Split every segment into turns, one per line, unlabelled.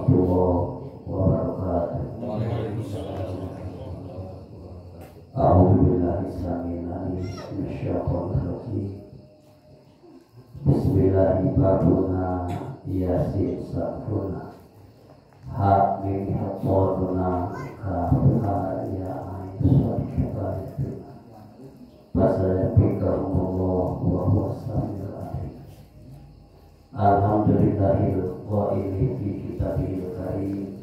warahmatullahi wabarakatuh.
Waalaikumsalam warahmatullahi wabarakatuh.
A'udzu billahi samil alim minasyaitonir rajim. Bismillahirrahmanirrahim. Yasin safuna ha mim ha ka ha ya ain sad kabaratun fasayakfikumullahu wa huwas samiul alim. Alhamdulillahil qaili fi kitabihil karim.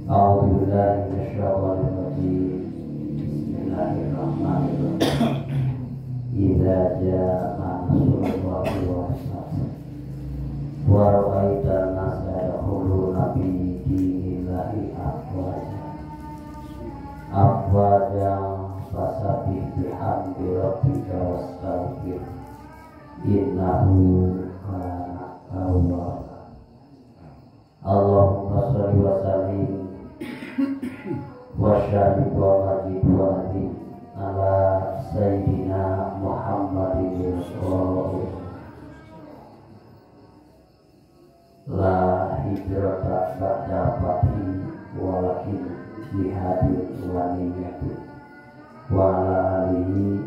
A'udzu billahi minasyaitonir rajim. Bismillahirrahmanirrahim. Idza jaa nasrullahi wal fath wa ra'aita an-nasa yadkhuluna fi dinillahi afwaja afwaja fasabbih bihamdi rabbika wastaghfir innahu kana tawwaba. Allahumma shalli wa sallim wa syarif wa majid wa azim ala sayyidina Muhammadin la hijrata ba'da fathi walakin jihadun wa niyyatun wa ala alihi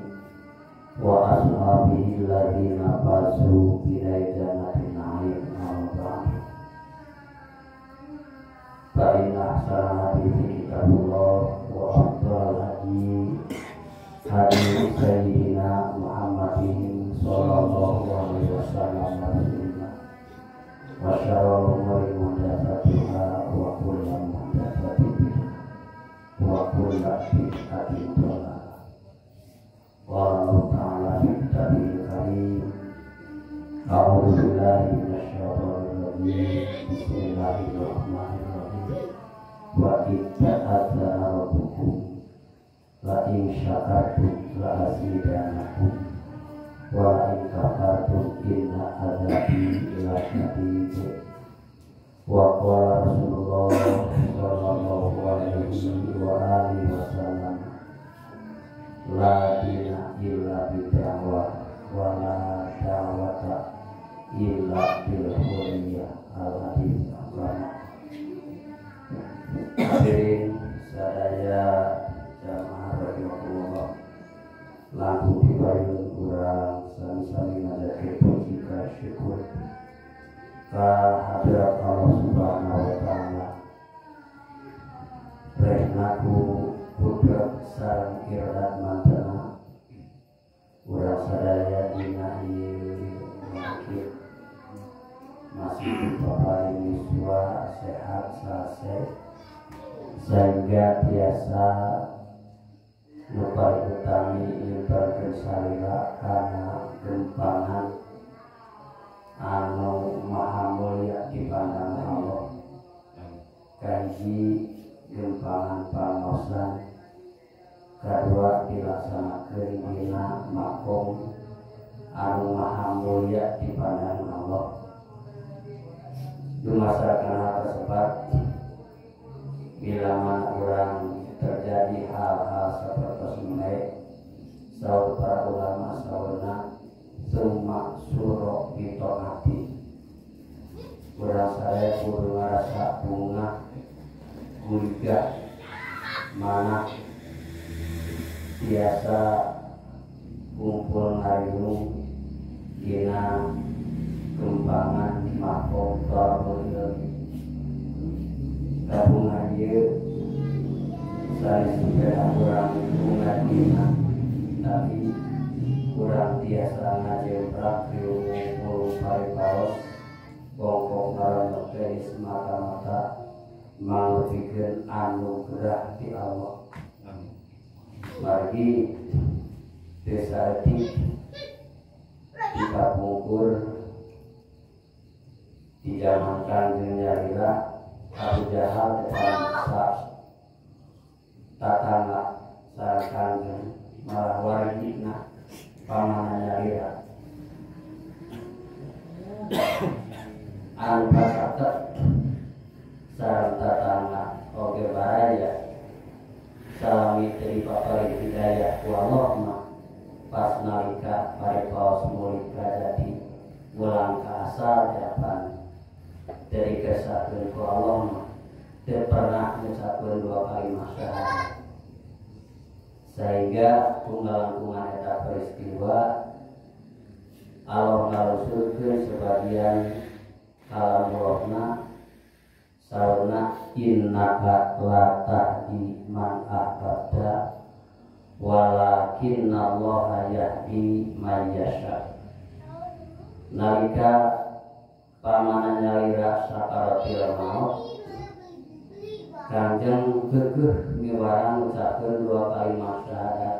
wa ashabihi alladziina fazu bi jannatin na'im. Fa inna ahsana hadithi kitabullah wa afdalal hadi hadi sayyidina Muhammadin sallallahu alaihi wasallam wa syarrul umuri muhdatsatuha wa kullu muhdatsatin bid'ah wa kullu bid'atin dhalalah. Qala Allah ta'ala fi kitabihil karim. A'udzu billahi minasyaitonir rajim. Bismillahirrahmanirrahim. Wa idz ta'adzana rabbukum la in syakartum la azidannakum wa la in kafartum inna adzabi lasyadid. Wa qala Rasulullah sallallahu alaihi wa alihi wasallam la dina illa bid'awah wa la da'wata illa bil hurriyah. Al hadis agama. Hadirin sadaya jamaah rahimakumullah, langkung dipayun urang sami-sami ngajakeun puji ka syukur ka hadirat Allah Subhanahu wa taala. Rehna ku kudrat sareng iradat mantena urang sadaya dina ieu wakil masih dipaparin yuswa sehat sase sehingga biasa nu paling utami nyimpenkeun salira kana gempangan anu maha mulia dipandang Allah. Kahiji gempangan pangaosan, kadua dilaksanakeun dina makom anu maha mulia dipandang Allah. Dumasarkan hal tersebut, bila mana orang terjadi hal-hal seperti ini, saur para ulama saurna summa suro bitoati. Urang saya kudu ngarasa bunga guriga mana biasa kumpul ngariung dina kembangan makom talabul ilmi. Tabungan ieu sanes sepeda kurang bunga dina, tapi kurang biasa ngajemprak riung paripaos bongkok ngarontok teh semata-mata mangrupikeun anugerah ti Allah. Margi desa etik dipungkur di zaman Kanjeng nyalira Abu Jahal depan tatangga sareng Kanjeng malah wargina pamana nyalira anu pasatet sareng tatangga oge baraya salami teu dipapari hidayah ku Allah mah pas nalika paripaos mulih ka jati ulang ka asal japan Dari kersahkeun ku Allah mah teu pernah ngucapkeun dua kalimat syahadat. Sehingga tunggal-langkungan eta peristiwa Allah ngalusurkeun sebagian kalamullohna saurna innaka la tahdi man ahbabta walakinnallaha yahdi man yasha. Nalika pamana nyalira sakaratil maut Kanjeng keukeuh miwarang ngucapkeun dua kalimat syahadat.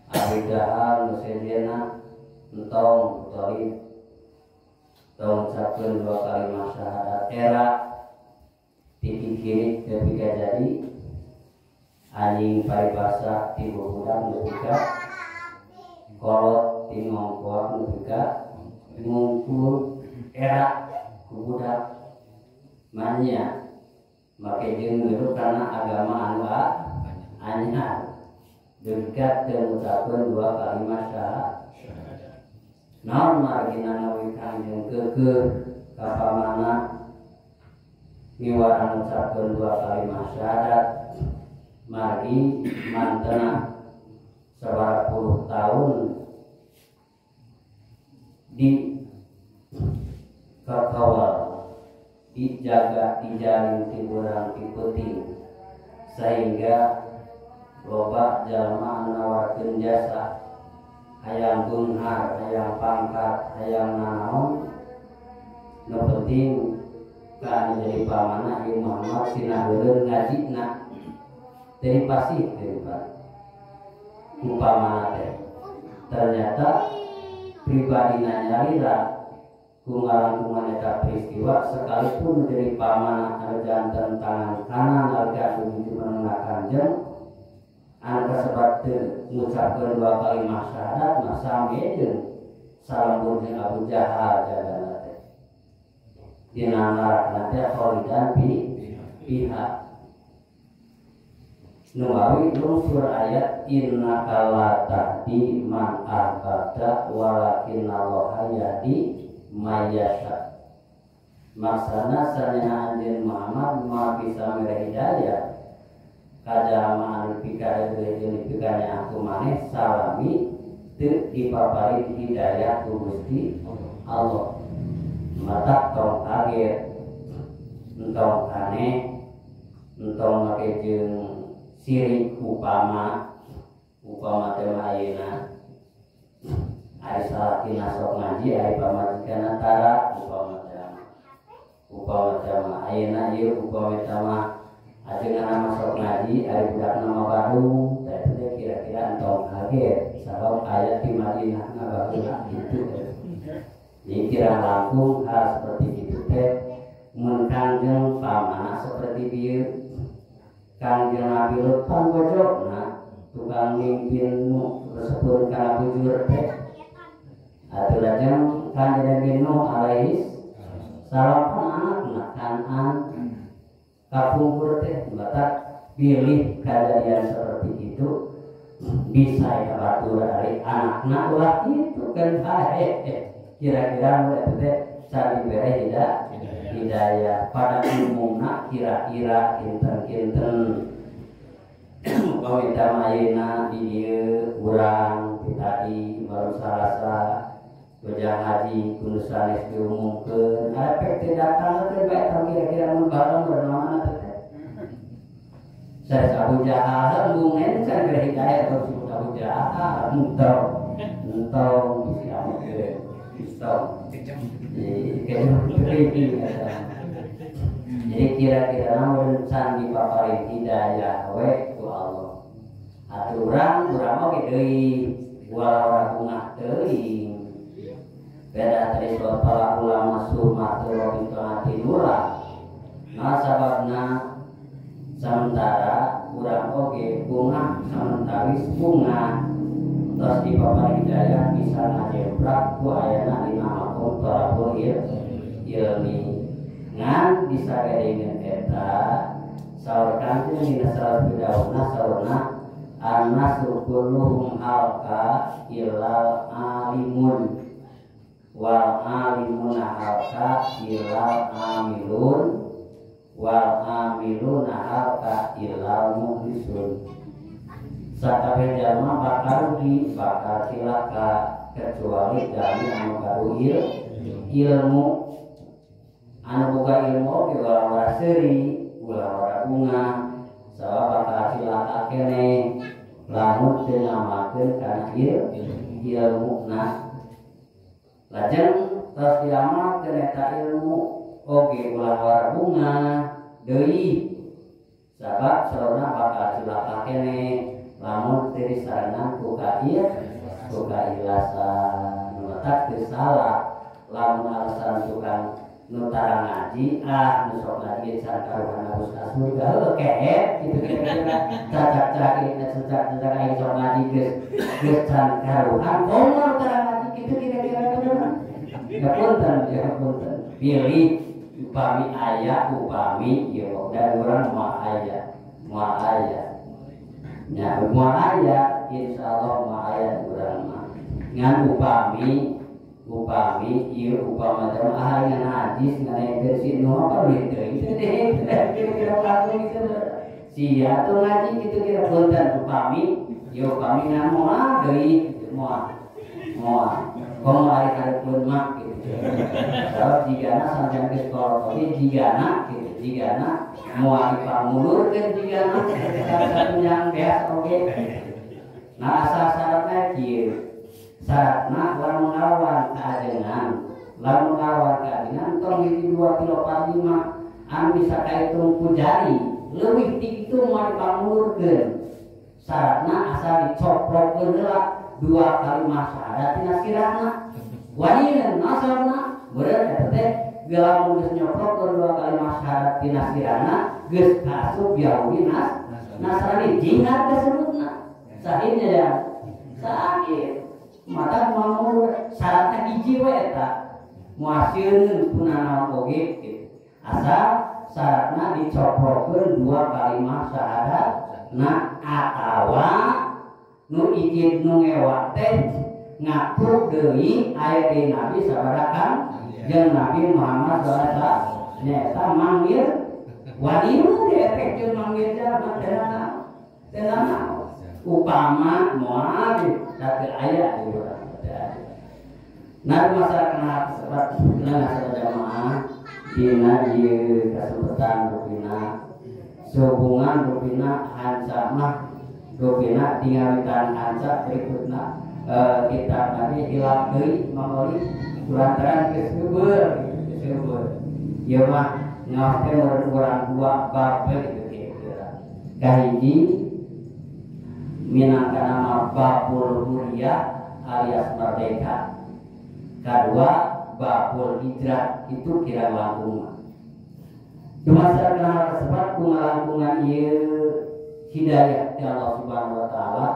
Abi Jahal nu sejenna entong Thalib tong ngucapkeun dua kalimat syahadat era tikikirik nepi ka jadi anjing paribasa ti budak nepi ka kolot ti ngongkoak nepi ka ngungkul era ku budak manya make jeung ngerup kana agama anu anyar dekat teu ngucapkeun dua kalimat syahadat. Naon margina nawi Kanjeng keukeuh ka pamana miwarang ngucapkeun dua kalimat syahadat margi mantena sabaraha puluh tahun di kakawal dijaga dijalin ti beurang ti peuting sehingga loba jalma anu nawarkeun jasa hayang beunghar hayang pangkat hayang nanaon nu penting ka anu jadi pamana ieu Muhammad sina heureun ngajina teu dipasihkeun Pak ku pamana teh. Ternyata pribadina nyalira ku ngalangkungan eta peristiwa sekalipun menjadi pamana anu janten tangan kanan nalika menuju menengah Kanjeng anu kasebat teu ngucapkeun dua kalimat syahadat mah sami jeung salembur jeung Abu Jahal jagana teh dina ngarakna teh khalidan fiha. Numawi lungsur ayat innaka la tahdi man ahbabta walakinallaha yahdi man yasha. Maksana sanyana anjeun Muhammad moal bisa mere hidayah ka jalma anu pikareuleuh jeung dipikanya aku maneh salami teu dipaparin hidayah ku Gusti Allah. Matak tong kaget entong aneh entong make jeung sirik upama upama teh mah ayeuna ari salakina sok ngaji ari pamajikanna tara upama teh upama teh mah ayeuna ieu upama teh mah ajenganna mah sok ngaji ari budakna mah badung tah eta teh kira-kira entong kaget sabab aya di Madinah na baheula kitu. Jadi kira langkung hal seperti itu teh mun Kanjeng pamana seperti bieu Kanjeng Nabi Lut pan gojokna tukang mimpin nu resepun kana bujur teh atuh lajeng Kanjeng Nabi Nuh alaihi salam pan anakna Kan'an kapungkur teh batak pilih kejadian seperti itu bisa ya batur ari anakna ulah kitu kan bae kira-kira mun eta teh can dibere hidayah pada umumna kira-kira kinten-kinten pamita ayeuna di dieu urang ti tadi baru sarasa bejang haji kudu sanes diumumkeun arepek teu datang teh bae tah kira-kira mun bareng bernaon teh sanes Abu Jahal embungan can bere hidayah atau disebut Abu Jahal entong entong bisi amukeun jadi kira-kira namun can dipaparin hidayah we ku Allah atuh urang urang oge deui ulah ora bungah teuing beda tadi soal para ulama sumah teu hati lurah nah sababna sementara urang oge bungah samentawis bungah terus di paparin hidayah bisa ngajemprak ku ayana dina makom talabul ilmi ngan disagedengeun eta saur Kanjeng dina saur pidauna saurna annasu kulluhum halka illal alimun Wal alimuna halka ilal amilun wal amiluna halka ilal mukhlisun. Sakabeh jalma bakal rugi bakal cilaka kecuali jalmi anu gaduh ilmu. Anu boga ilmu oge ulah wara seuri, ulah wara bunga, sabab bakal cilaka keneh lamun teu ngamalkeun kana ilmuna. Lajeng tos diamalkeun eta ilmu oge ulah wara bunga deui, sabab saurna bakal cilaka keneh lamun teu disarengan ku kaikhlasan. Nu matak teu salah lamun alasan tukang nu tara ngaji, ah nu sok ngaji can karuhan abus ka surga, heuh kehet kitu kira-kira cacak-cak cacak-cacak aing sok ngaji geus can karuhan komo nu tara ngaji kitu kira-kira bener. Ya punten, ya punten. Pilih upami aya upami ieu da urang moal aya, moal aya. Nya moal aya insyaallah moal aya urang mah. Ngan upami ieu upama jamaah ngan hadis ngan si nu apa duit teh itu teh kira-kira langsung gitu sia tuh ngaji gitu kira punten upami ieu upami ngan moal deui moal moal komo ari kareupun mah gitu. Sabab jigana sanajan geus kolot oge jigana gitu jigana moal dipangulurkeun jigana sapunjang beas oge. Nah asal syaratna kieu, syaratna lamun ngalawan kaajengan, lamun ngalawan kaajengan tong hiji 2 3 4 5 anu bisa kaitung ku jari leuwih ti kitu moal dipangulurkeun. Syaratna asal dicoplokkeun heula 2 kalimat syahadat tina sirahna wanian nasarna beureum eta teh lamun geus nyoplokkeun 2 kalimat syahadat tina sirahna geus kaasup Yahudi Nasrani jihad kasebutna sahihnya ya sahih mata mau syaratna hiji we eta muasieun kuna naon oge gitu. Asal syaratna dicoplokkeun 2 kalimat syahadat na atawa nu ijid nu ngewa teh ngaku deui aya deui Nabi sabaraha jeung Nabi Muhammad sallallahu alaihi wasallam nyaeta manggil waliun teh efek jeung manggil jalma teh naon upama moal teu aya di urang. Nah masalah kena sebat kena jamaah dina ieu kasempatan rupina sehubungan rupina hanca mah rupina tingawitan hanca berikutna kitab tadi hilap deui mamoli kulantaran geus seueur geus seueur ieu mah ngaos teh urang dua bab we gitu kira-kira. Kahiji minangka nama babul huriyah alias merdeka, kedua babul hijrah itu kira langkung. Dumasar kana hal tersebut kungalangkungan ieu hidayah ti Allah Subhanahu wa taala.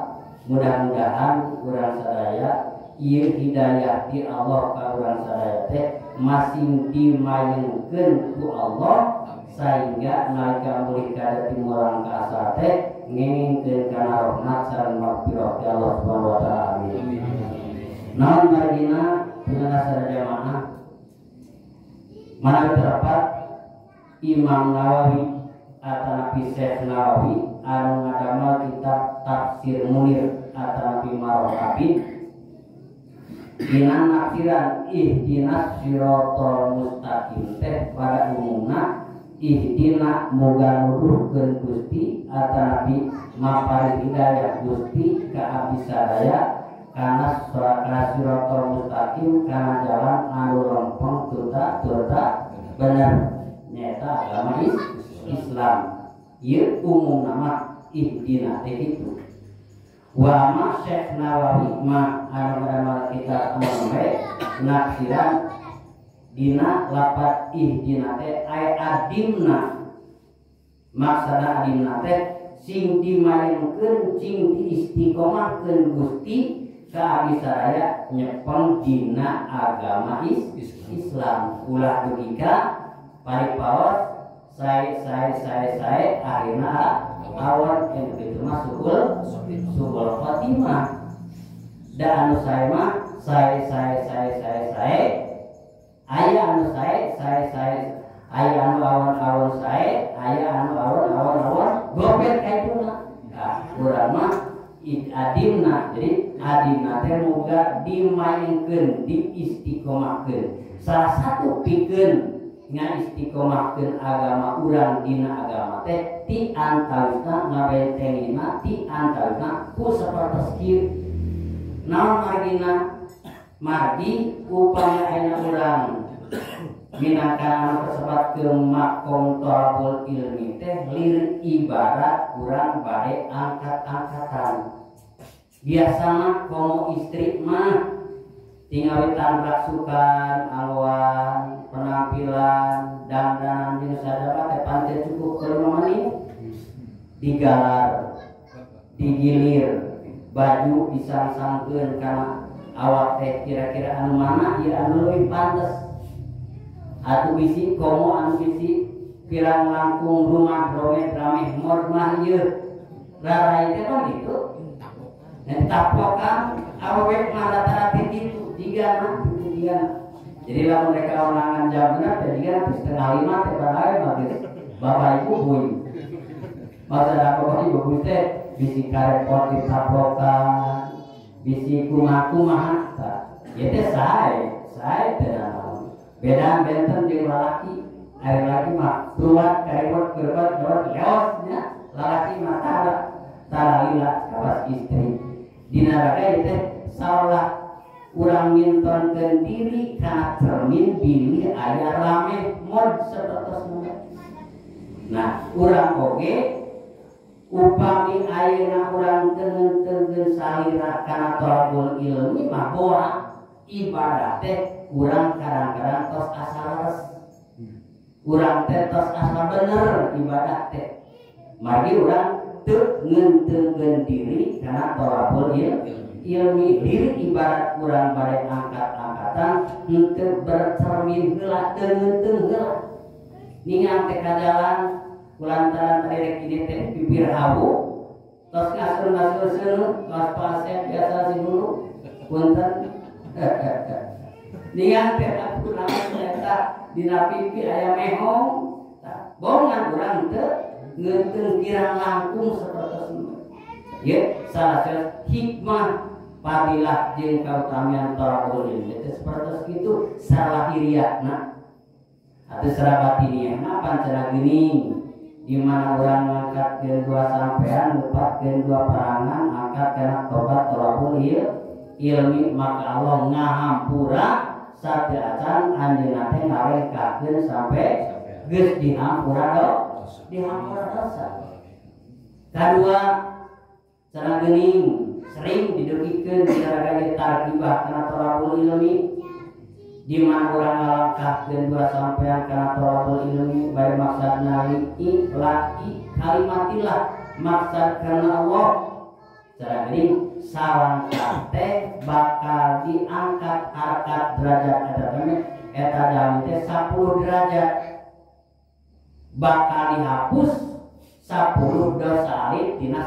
Mudah-mudahan urang sadaya ieu hidayah ti Allah ka urang sadaya teh masing dimayengkeun ku Allah sehingga nalika mulih ka timulang ka asal teh ngengkeun kana rahmat sareng magfirah ti Allah Subhanahu wa taala. Amin. Naon margina dina sadaya jamaah manawi terdapat Imam Nawawi atanapi Syekh Nawawi anu ngadamel kitab Tafsir Munir atanapi Marokabin dina naksiran ihdinas siratal mustaqim teh pada umumna ihdina moga nuduhkeun Gusti atanapi mapari hidayah Gusti ka abdi sadaya kana siratal mustaqim kana jalan anu lempeng turta bener nyaeta agama Islam. Ieu umumna mah ihdina teh kitu. Wa ma Syekh Nawawi ma anu ngadamel kitab anu naksiran dina lapat ihdina teh aya adimna. Maksana adimna teh sing dimaringkeun sing diistiqomahkeun Gusti ka abdi sadaya nyepeng dina agama Islam. Ulah dugi ka paripaos sae sae sae sae akhirna awan yang begitu mah suul khatimah. Da anu sae mah sae sae sae sae sae aya anu sae sae sae aya anu awan-awan sae aya anu awan-awan gopet kaituna. Nah, urang mah adimna, jadi adimna teh moga dimainkeun, diistiqomahkeun. Salah satu pikeun ngaistiqomahkeun agama urang dina agama teh ti antawisna ngabentengina ti antawisna ku sapertos kieu. Naon margina? Margi upaya ayeuna urang minangka anu kasebat ke makom thalabul ilmi teh lir ibarat urang bade angkat-angkatan. Biasana komo istri mah tingawitan raksukan, aluan, penampilan, dandanan jeung sadaya teh pancen cukup ke 5 menit digalar, digilir, baju disangsangkeun kana awak teh kira-kira anu mana ieu anu leuwih pantes. Atuh bisi komo anu bisi pirang langkung rumah romet rameh mod mah ieu rarai teh mah gitu. Dan tapokan awewe mah rata-rata kitu jiga mah kitu jiga. Jadi lamun rek kaonangan jam genep teh jiga 4:30 teh barae mah geus bapak ibu buy. Masa bapak ibu buy teh bisi karepot ditapokan, bisi kumaha-kumaha tah. Ieu teh sae, sae teh naon. Beda benten jeung lalaki, ari lalaki mah keluar karepot kerbat jawab leos nya, lalaki mah tara tara lila kawas istri. Dina raga ieu teh saolah urang mintonkeun diri kana cermin bilih aya rame mod sapertosna. Nah, urang oge upami ayeuna urang teu salira kana thalabul ilmi mah boa ibadah teh urang kadang-kadang tos asa leres. Urang teh tos asa bener ibadah teh. Margi urang teu ngeunteungkeun diri kana thalabul ilmi diri ibarat urang bade angkat-angkatan henteu bercermin heula teu ngeunteung heula. Ningang teh ka jalan kulantaran tadi rek ini teh pipir hawu tos ngasur-ngasur seuneu tos pasien biasa si dulu punten. Ningang teh aku naon eta dina pipi aya mehong tah bongan urang teu ngeunteung kirang langkung sapertosna. Ieu salah satu hikmah fadilah jeung kautamian thalabul ilmi teh sapertos kitu salahiriahna atau serabatiniahna pancana geuning di mana urang ngangkatkeun dua sampean ngupatkeun dua parangan angkat kana tobat thalabul ilmi maka Allah ngahampura sateu acan anjeunna teh ngawengkakeun sampe geus dihampura dihampura dosa. Kadua cenah geuning sering didugikeun dina raga targibah kana thalabul ilmi di mana urang ngalangkahkeun dua sampean kana thalabul ilmi bae maksudna li la kalimatillah maksud kana Allah. Cara geuning salangkah teh bakal diangkat harkat derajat eta teh eta jalmi teh 10 derajat bakal dihapus 10 dosa alit dina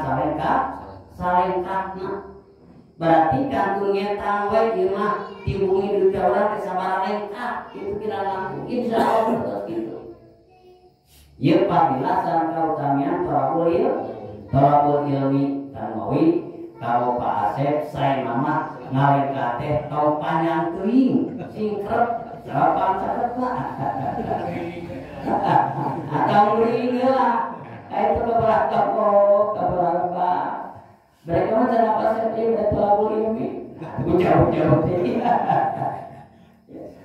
salengkahna. Berarti kanggo ngetang we ieu mah ti bumi duka urang teh sabaraha lengkah kitu kira langkung insyaallah terus kitu. Ieu fadilah sareng kautamian thalabul ilmi tanawi kalau Pak Asep sae mama ngalengkah teh tong panjang teuing singkrep salapan caket lah atau ngeuring heula eta babalah toko kabalah mereka mah cara Pak Asep ieu da thalabul ilmi jauh-jauh teh.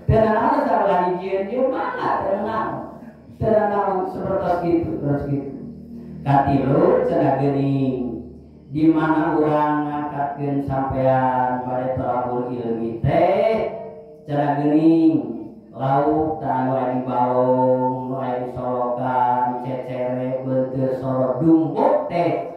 Dan ana salah hijieun ieu mana tenang tenang sapertos kitu terus kitu. Katilu cenah geuning di mana urang ngangkatkeun sampean bade thalabul ilmi teh cenah geuning lauk tah anu aya di balong nu aya di solokan cecere beunteur sorot dumpuk teh